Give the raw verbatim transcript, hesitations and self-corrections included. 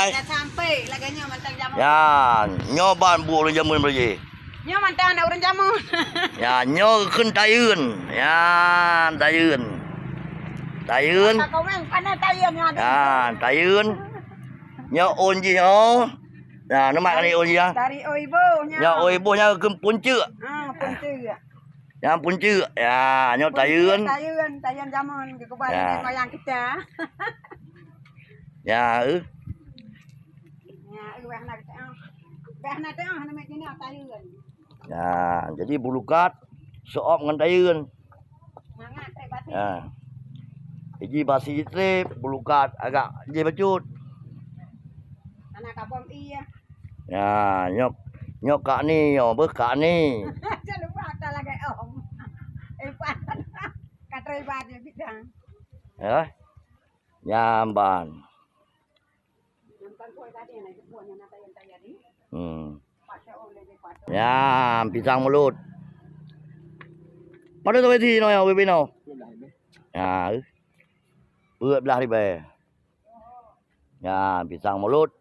Dah sampai lagèe nyoe mantong jameun. Ya, nyoe ban buet ureueng jameun beureujih. Nyoe mantong aneuk ureueng jameun. Ya, nyoe kheun tayeuen. Ya, tayeuen. Tayeuen. Ka komen, pane tayeuen nyoe. Ya, tayeuen. Nyoe ôn jih nyoe. Ya, neumat kali ôn jih ya. Dari ôn iboh nyoe. Nyoe ôn iboh nyoe kheun punceuk. Ha, punceuk. Nyang punceuk. Ya, nyoe tayeuen. Tayeuen, tayeuen jameun geukeubah lé moyang kita. Ya, eh. Ya, eh, bah na kita. Bah na teuh, nama jina tayeuen. Ya, jadi bulukat seu'op ngon tayeuen. Mangat, eh, batin. Ya. Iji basi trép, bulukat agak jih bacut. Ana kabom iya. Ya, nyoe, nyoe Kak Ni, nyoe beuh Kak Ni. Jangan lupa ada lagi om. Eh, Pak. Kata ibadah bidang. Ya. Nyamban. Hmm. Ya, pisang mulut. Pada tu besi no ya, bibino. Ya. Peuet blah ribèe. Ya, pisang mulut.